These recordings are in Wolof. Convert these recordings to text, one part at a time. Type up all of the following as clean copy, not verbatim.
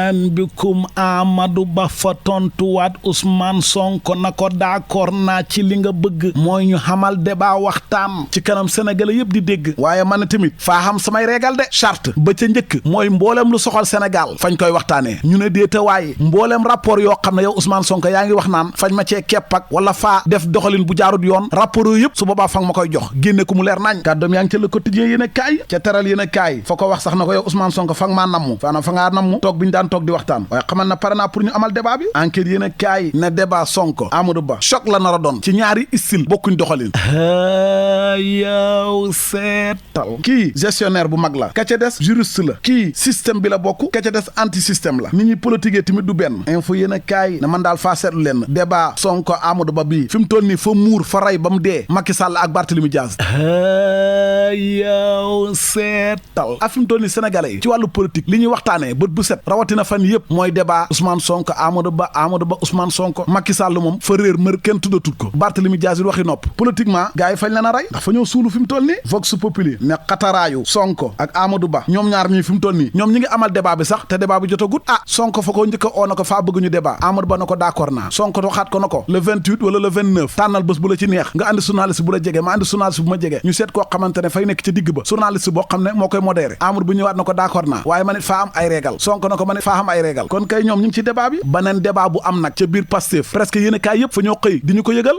ahlan bikum Amadou Ba fa tontuwaat Ousmane Sonko na ko d'accord naa ci li nga bëgg mooy ñu xamal débat waxtaan ci kanam sénégalais yëpp di dégg waaye man tamit faa xam samay régal de charte ba ca njëkk mooy mbooleem lu soxal Sénégal fañ koy waxtaanee ñu ne déeta waaye mbooleem rapport yoo xam ne yow Ousmane Sonko yaa ngi wax naan fañ ma cee kepp ak wala faa def doxalin bu jaarut yoon rapport yooyu yëpp su boobaa fa nga ma koy jox génne ko mu leer nañ kàddoom yaa ngi ca Le Quotidien yéen a kaay ca teral yéen a kaay fa ko wax sax na ko yow Ousmane Sonko fa nga maa nammu faana fa ngaa nammu toog bi ñu daan toog di waxtaan waaye xamal na pare naa pour ñu amal débat bi enquête yéen a kaay ne débat Sonko Amadou Ba choc la nar a doon ci ñaari style bokkuñ doxalin yow seetal kii gestionnaire bu mag la ka ca des juriste la kii système bi la bokk ka ca des anti système la nit ñi politique tamit du benn info yéen a kaay ne man daal faa seetlu leen débat Sonko Amadou Ba bii fi mu toll nii fa muur fa rey ba mu dee Macky Sall ak Barthélémy Diaz yow seetal ak fi mu toll nii sénégalais yi ci wàllu politique li ñuy waxtaanee bët bu set rawatina fan yëpp mooy débat Ousmane Sonko Amadou Ba Ousmane Sonko Macky Sall moom fa réer mër kenn tuddatut ko Barthélémy Diaz yi waxi nopp politiquement gars yi fañ leen a rey ndax fa ñëw suulu fi mu toll nii Vox Populi ne xataraayu Sonko ak Amadou Ba ñoom ñaar ñii fi mu toll nii ñoom ñi ngi amal débat bi sax te débat bi jotagut Sonko fa ko njëkk a oo na ko faa bëgg ñu débat Amadou Ba na ko d'accord naa Sonko waxaat ko na ko le 28 wala le 29 tànnal bés bu la ci neex nga andi journaliste bu la jege ma andi journaliste bu ma jege ñu seet koo xamante ne fay nekk ci digg ba journaliste boo xam ne moo koy modéré Amadou bu ñëwaat na ko d'accord naa waaye man it faa am ay régal Sonko na ko man it faa am ay régal kon kay ñoom ñu ngi ci débat bi beneen débat bu am nag ca biir Pastef presque yéen a kaay yëpp fa ñoo xëy di ñu ko yëgal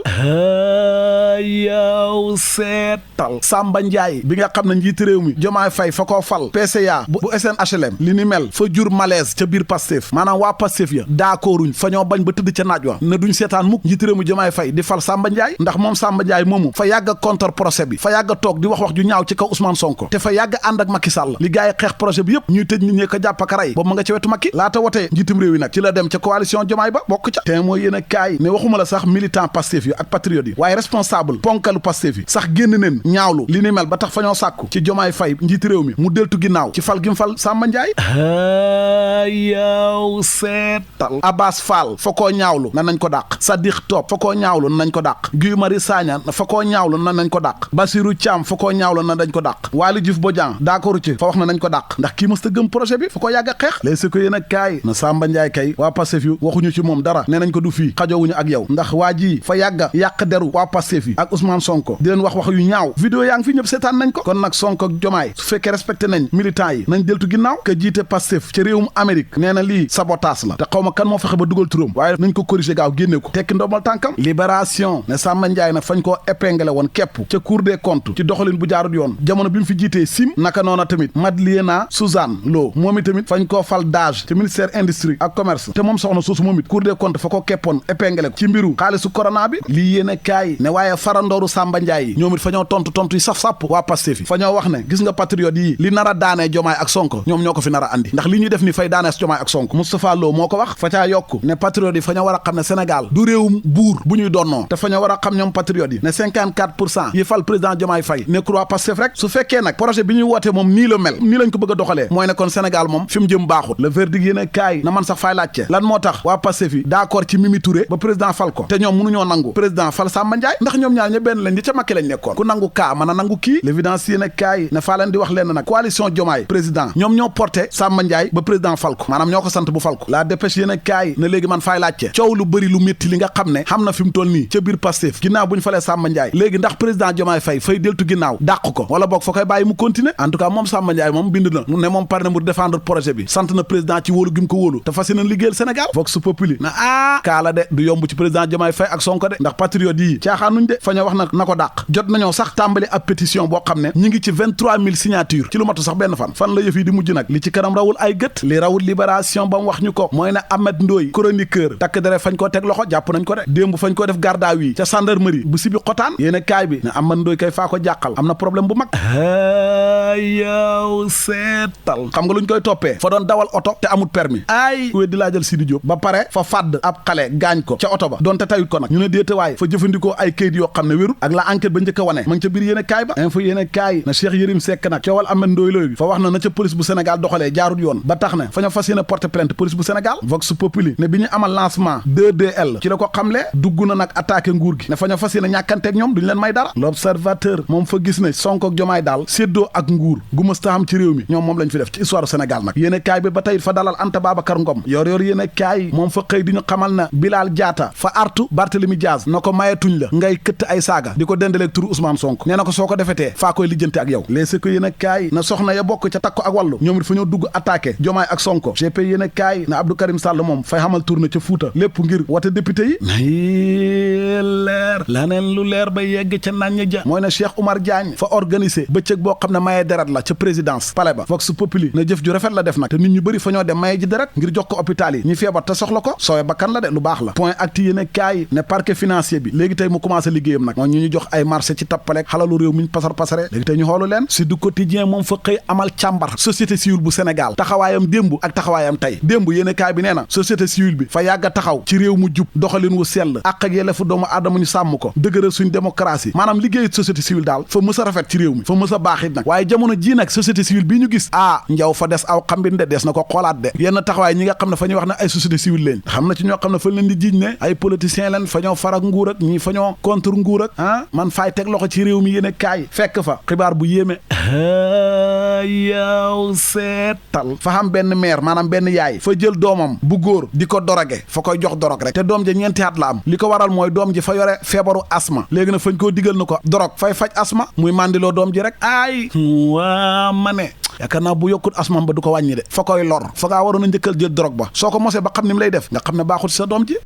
yow seetal Samba Ndiaye bi nga xam ne njiiti réew mi Diomaye Faye fa koo fal PCA bu SNHLM li ni mel fa jur malaise ca biir Pastef maanaam waa Pastef ya d'accorduñ fa ñoo bañ ba tëdd ca naaj wa ne duñ seetaan mukk njiiti réew mi Diomaye Faye di fal Samba Ndiaye ndax moom Samba Ndiaye moomu fa yàgg a contre procès bi fa yàgg a toog di wax ju ñaaw ci kaw Ousmane Sonko te fa yàgg a ànd ak Macky Sall li gars yi xeex projet bi yëpp ñuy tëj nit ñi ko jàpp ak rey boobu ma nga ca wetu Macky laata wotee njiitum réew yi nag ci la dem ca coalition Diomaye ba bokk ca te mooy yéen a kaay ne waxuma la sax militant Pastef yi ak patriote yi waaye responsable ponkalu Pastef yi sax génn neen ñaawlu li ni mel ba tax fa ñoo sàkku ci Diomaye Faye njiiti réew mi mu deltu ginnaaw ci fal gi mu fal Samba Ndiaye yow seetal Abbas Fall fa koo ñaawlu na nañ ko dàq Sadikh Top fa koo ñaawlu na nañ ko dàq Guy Marius Sagna fa koo ñaawlu na nañ ko dàq Bassirou Thiam fa koo ñaawlu na dañ ko dàq Waly Diouf Bodian d'accord ci fa wax na nañ ko dàq ndax kii mës ta gëm projet bi fa ko yàgg a xeex léeg si ko yéen a kaay na Samba Ndiaye kay waa Pastef yu waxuñu ci moom dara nee nañ ko du fii xajoowuñu ak yow ndax waa ji fa yàgga yàq deru waa Pastef yi ak Ousmane Sonko di leen wax yu ñaaw vidéo yaa ngi fi ñëpp seetaan nañ ko kon nag Sonko ak Diomaye su fekkee respecté nañ militants yi nañ deltu ginnaaw ka jiite Pastef ca réewum Amérique nee na lii sabotage la te xaw ma kan moo fexe ba dugal turam waaye nañ ko corriger gaaw génne ko tekki ndomal tànkam Libération ne Samba Ndiaye nag fañ koo épinglé woon képp ca Cour des comptes ci doxalin bu jaarut yoon jamono bi mu fi jiitee sim naka noona tamit Madeleine Suzanne Lo moom i tamit fañ koo fal DAGE ci ministère industrie ak commerce te moom soxna soosu moom it Cour des comptes fa ko keppoon épinglé ko ci mbiru xaalisu corona bi lii yéen a kaay ne waaye farandooru Samba Ndiaye yi ñoom it fa ñoo tontu yi saf-sàpp waa Pastef yi fa ñoo wax ne gis nga patriote yi li nar a daanee Diomaye ak Sonko ñoom ñoo ko fi nar a andi ndax li ñuy def ni fay daanees Diomaye ak Sonko Moustapha Lo moo ko wax fa caa yokk ne patriote yi fa ñoo war a xam ne Sénégal du réewum buur bu ñuy donnoo te fa ñoo war a xam ñoom patriote yi ne 54% yi fal président Diomaye Faye nekkul waa Pastef rek su fekkee nag projet bi ñuy woote moom nii la mel nii lañ ko bëgg a doxalee mooy ne kon Sénégal moom fi mu jëm baaxut le verdict yéen a kaay na man sax fay laajte lan moo tax waa Pastef yi d'accord ci Mimi Touré ba président fal ko te ñoom mënuñoo nangu président fal Samba Ndiaye ndax ñoom ñaar ña benn lañ di ca Macky lañ nekkoon ku nangu kaa mën a nangu kii l'évidence yéen a kaay ne faa leen di wax leen nag coalition Diomaye président ñoom ñoo porté Samba Ndiaye ba président fal ko maanaam ñoo ko sant bu fal ko la dépêche yéen a kaay ne léegi man fay laajte coow lu bëri lu métti li nga xam ne xam na fi mu toll nii ca biir Pastef ginnaaw bu ñu falee Samba Ndiaye léegi ndax président Diomaye Faye fay deltu ginnaaw dàq ko wala boog fa koy bàyyi mu continuer en tout cas moom Samba Ndiaye moom bind na ne moom pare na mu défendre projet bi sant na président ci wóolu gi mu ko wóolu te fas yéene liggéeyal Sénégal Vox Populi na kaala de du yomb ci président Diomaye Faye ak Sonko de ndax patriote yi caaxaanuñ de fa ñoo wax na ko dàq jot nañoo sax tàmbali ab pétition boo xam ne ñi ngi ci 23000 signatures ci lu matu sax benn fan la yëf yi di mujj nag li ci kanam rawul ay gët li rawul Libération ba mu wax ñu ko mooy ne Ahmed Ndoye chroniqueur takk dere fañ koo teg loxo jàpp nañ ko de démb fañ ko def garde à vue ca gendarmerie bu sibi xotaan yéen kaay bi ne Ahmed Ndoye kay faa ko jàqal am na problème bu mag yow seetal xam nga luñ koy toppee fa doon dawal oto te amul permis ay ku di laajal Sidi Diop ba pare fa fàdd ab xale gaañ ko ca oto ba doonte tayut ko nag ñu ne déetawaay fa jëfandikoo ay kayit yoo xam ne wérut ak la enquête ba njëkk a wane ma ngi ca biir yéen a kaay ba info yéen a kaay na Cheikh Yérim Seck nag coowal Ahmed Ndoye Lo bi fa wax na ca police bu Sénégal doxalee jaarut yoon ba tax ne fa ñoo fas yéene porter plainte police bu Sénégal Vox Populi ne bi ñu amal lancement 2DL ci la ko xamle dugg na nag attaqué nguur gi ne fa ñoo fas yéene ñàkkanteeg ñoom duñu leen may dara l'observateur moom fa gis ne Sonko ak Jomaay daal séddoo ak nguur gu mësta am ci réew mi ñoom moom lañ fi def ci histoire Sénégal nag yéen a kaay bi ba tey fa dalal Anta Babacar Ngom yor yéen a kaay moom fa xëy di ñu xamal na Bilal Diatta fa artu Barthélemy Diaz na ko mayetuñ la ngay këtt ay saaga di ko dendaleeg turu Ousmane Sonko nee na ko soo ko defetee faa koy lijjanti ak yow léegi ko yéen a kaay na soxna ya bokk ca takko ak wàllu ñoom it fa ñoo dugg attaqué Jomaay ak Sonko GP yéen a kaay na Abdou Karim Sall moom fay xamal tournée ca Fuuta lépp ngir wote député yi nay leer laneen lu leer ba yegg ca nañ ja mooy na Cheikh Oumar Diagne fa organisé bëccëg boo xam ne mayee deret la ca présidence palais ba Vox Populi na jëf ju rafet la def nag te nit ñu bëri fa ñoo dem maye ji deret ngir jox ko hôpital yi ñi feebar te soxla ko soowe bakkan la de lu baax la point acti yéen a kaay ne parquet financier bi léegi tey mu commencé liggéeyam nag moo ñu jox ay marché ci tappaleeg xalalu réew mi ñu pasare léegi tey ñu xoolu leen si du quotidien moom fa xëy amal càmbar société civile bu Sénégal taxawaayam démb ak taxawaayam tey démb yéen a kaay bi nee na société civile bi fa yàgg a taxaw ci réew mu jub doxalin wu sell ak yelleefu doomu aadama ñu sàmm ko dëgëral suñ démocratie maanaam liggéeyu société civile daal fa mës a rafet ci réew mi fa mës a baax it nag waaye jamono ji nag société civile bii ñu gis njaw fa des aw xambin de des na ko xoolaat de yenn taxawaay ñi nga xam ne fa ñuy wax ne ay société civile leen xam na ci ñoo xam ne fa leen di jiiñ ne ay politiciens leen fa ñoo farak nguur ak ñii fa ñoo contre nguur ak man faay teg loxo ci réew mi yéen a kaay fekk fa xibaar bu yéeme yow seetal fa xam benn mère maanaam benn yaay fa jël doomam bu góor di ko doroge fa koy jox dorog rek te doom ja ñeenti at la am li ko waral mooy doom ji fa yore feebaru asma léegi na fañ koo digal na ko dorog fay faj asma muy mandiloo doom ji rek waa ma ne yaakaar naa bu yokkut asmam ba du ko wàññi de fa koy lor fa ngaa waroon a njëkkal jël dorog ba soo ko mosee ba xam ni mu lay def nga xam ne baaxut sa doom ji